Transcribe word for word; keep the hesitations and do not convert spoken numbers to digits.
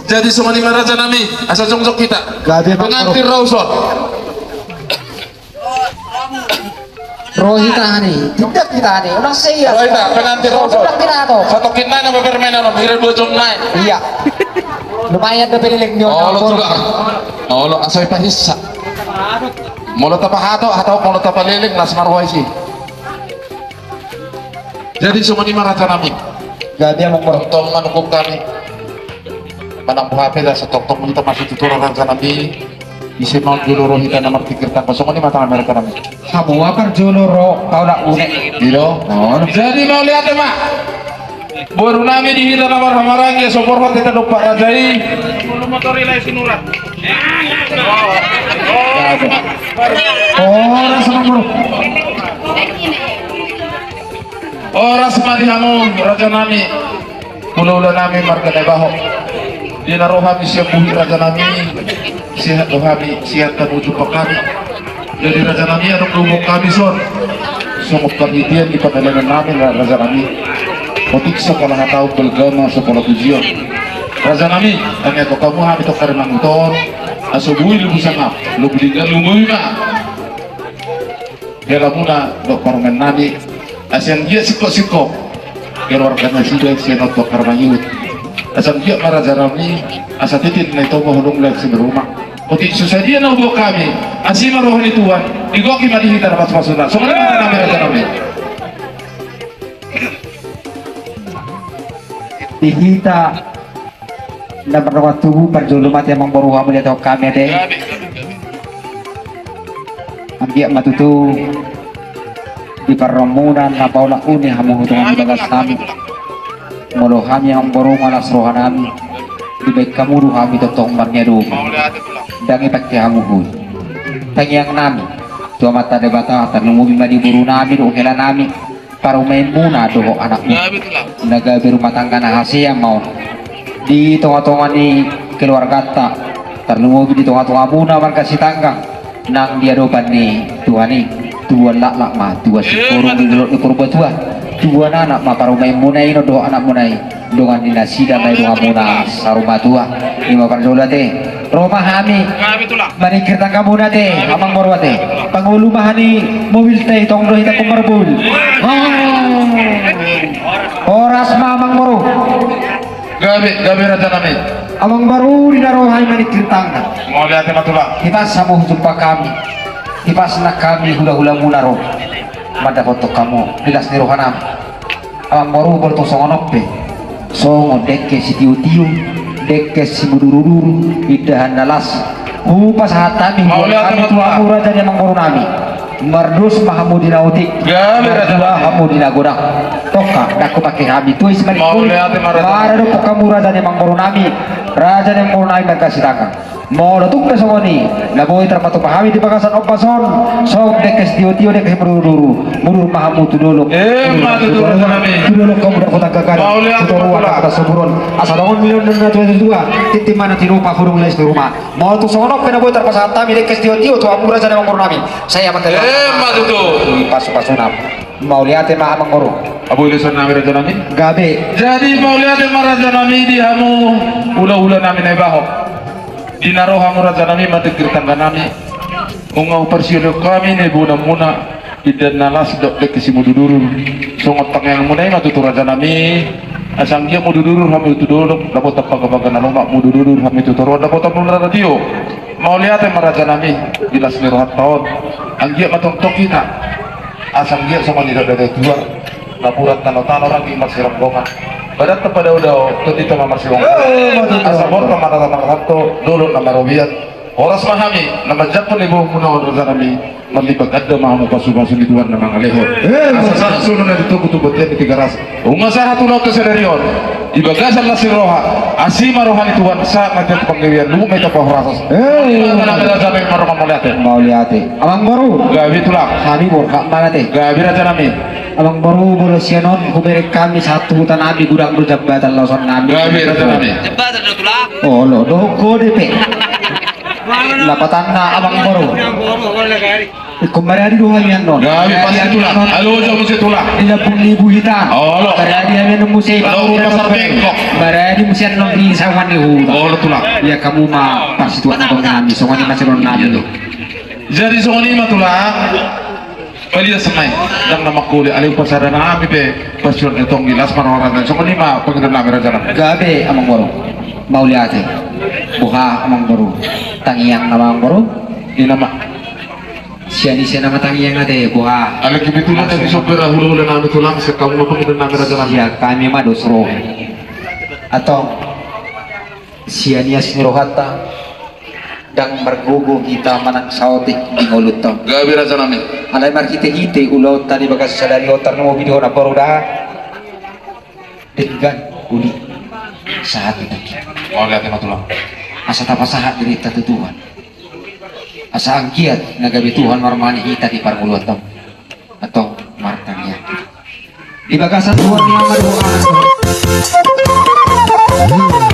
Jadi songon i ma raja nami, asa jongjong hita. Gabe, Bang, pengantin Bro. Ro son. Ro hita ni, tindak hita ni, unang sia. Ro hita, pengantin ro son. Tindak hita tu. Satu kinna na bermain alam, kira dua jom naik. Iya. Lumayan da peleleng ni. Oh, lo juga. Oh, lo asoi pahissa. Molo tapahato, atau molo tapaleleng, las marwai si. Jadi songon i ma raja nami. Jadi amang Bro. Tongtong manungkun hami. Manang boha pe da, satongtong hita masuk tutu raja nami. Ise ma jolo ro hita na marpingkir tangko, songon i ma tangan raja nami. Hamu ma parjolo ro, paulak une. Ido. Oh. Jadi mauliate ma. Boru nami di hita na marhamaranggi, so borhat hita dompak raja i. Horas amang Bro. Horas ma di hamu raja nami, hulahula nami marga Naibaho. Di na ro hami sian Buhi raja nami, sihat do hami, sihat hamu jumpa hami. Jadi raja nami, adong do hubung hami son. Songon panitian di pangalaman nami raja nami. Otik so pola hataon, balga ma so pola pujion. Raja nami, tangiangkon hamu hami tongka ri manguton. Aso bui lubu sangap, lubu dinggan lumobi ma. Hela muna dohot parumaen nami, asa anggiat singkop-singkop keluarga nasida sian on tu angka na mangihut. Asa anggiat ma raja nami, asa titi na i toma holong lae siberuma. Otik so sadia na huboan hami, asi ma roha ni Tuhan, digohi ma di hita na pasu-pasuna. Songon i ma raja nami, raja nami. Di hita na mardongan tubu, parjolo ma ate amang boru, hamu liat hami ate. Anggiat ma tutu di parromunan na paulak une hamu tu tonga ni bagas nami. Molo hami amang boru, las roha nami, dibaen hamu do hami tongtong marnia domu. Ndang i pake hamu hui. Tangiang nami tu Amanta Debata, tarlumobi ma di boru nami dohot hela nami, parumaenmuna dohot anakmu. Na gabe rumah tangga na hasea ma on di tonga-tonga ni keluarganta, tarlumobi di tonga-tongamuna marga Sitanggang, nang di adopan ni Tuhan i. Tubuan laklak ma tubuan singkoru di dolok ni Purbatua. Tubuan anak ma parumaenmuna i dohot anakmuna i. Dongan ni nasida ma i donganmuna saur matua. I ma parjolo ate. Ro ma hami maningkir tanggamuna ate, amang boru ate. Pangolu ma hami mobilta i, tong do hita pung marmobil. Horas ma amang boru. Gabe, gabe raja nami. Amang boru, di na ro hami maningkir tangga. Mauliate ma tulang. Hipas hamu jumpa hami. Hipas nang hami hulahulamuna ro mandapothon hamu di las ni roha nami. Amang boru, molo tung songon on pe, songon dengke sitiotio, dengke simuduruduru, indahan na las, hupasahat hami tu hamu raja ni amang boru nami. Mardos ma hamu di na otik, martua hamu di na godang. Tongka, ndang hupake hami, tuai simaningkuri. Mauliate ma raja. Maradophon hamu raja ni amang boru nami, raja ni amang boru nami marga Sitanggang. Molo tung pe songon i, na boi tarpatupa hami di bagasan ombas on, songon dengke sitiotio, dengke simudurudur, mudur ma hamu tu dolok. Emma tutu, raja nami. Tu dolok hamu dapotan gagalan, tu toruan dapotan saburon. Asa dongan nidok ni natuatua, tintin ma na tinompa, hudung na sitoruma. Molo tung songon on pe na boi tarpasahat hami dengke sitiotio tu hamu raja ni amang boru nami, sai amanta. Emma tutu. Di pasupasuna. Mauliate ma amang boru. Aboy lesan nami raja nami. Gabe. Jadi mauliate ma raja nami di hamu hulahula nami Naibaho. Di na ro hamu raja nami maningkir tangga nami, nunga huparsiolihon hami ni bonanmuna indahan na las dohot dengke simuduruduru. Songon tangiangmuna i ma tutu rajanami, asa anggiat mudurudur hami tu dolok dapotan bagabaga na lomak, mudurudur hami tu toruan dapotan na radio. Mauliate ma rajanami, di las ni rohanta on, anggiat ma tongtong hita, asa anggiat songon nidok ni natuatua, napuran tanotano rangging marsiranggongan, badanta padaodao, tondinta ma marsiranggongan. Eh, ma tutu. Asa borta ma na marhalto, dolok na marobean. Horas ma hami na manjangkon ni bohomuna on rajanami, marlipat ganda ma hamu pasupasu ni Tuhan na mangalehon. Eh, asa ma tutu. Sahat songon na di togu tu bontean ni Tigaras. Nunga sahat tu laut tu sadari on, di bagasan las ni roha, asi ma roha ni Tuhan, sahat ma hita tu panggabean, luhut ma hita pahorasan. Eh, ma tutu. Rajanami, marroha mauliate. Mauliate. Amangboru. Gabe tulang. Hami borhat ma ate. Gabe rajanami. Amangboru, molo sian on hubereng hami sahat tu hutanami, godang do jambatan laosonnami. Gabe rajanami. Jambatan do tulang. Olo, dohot gode pe. Lapatanna amangboru. Ingkon maradi do hami annon. Gabe pasti tulang. Alo, jam muse tulang. Di lambung ni buhita. Olo. Maradi hami annon muse. Alo, di pasar bengkok. Maradi muse annon di sawan ni huta. Olo tulang. Ia hamu ma parsituak ni dongan nami, songon i ma sian nami. Jadi songon i ma tulang. Palias ma i, ndang na mangkuli, alai upasaranami pe, parsituak ni tonggi las marorana, songon i ma pangidoannami rajanami. Gabe amangboru. Mauliate. Boha amangboru. Tangiang nama amangboru. Ina ma. Sian ise nama tangiang ate, boha. Alai kebetulan tadi sopir hulahulannami tulang, sian hamu ma pangidoannami rajanami. Sian hami ma dos roha. Antong. Sian ias ni rohanta, ndang margogo hita manang saotik di ngolunta. Gabe rajanami. Alai marhitehite ulaonta di bagasan sadari on, tarlumobi di hona boru da. Denggan, uli, sahat hita. Mauliate ma tulang. Asa tapasahat dirinta tu Tuhan. Asa anggiat na gabe Tuhan marmangihut hita di parngoluanta. Antong martangiang. Di bagasan Tuhan ni ama dohot anak.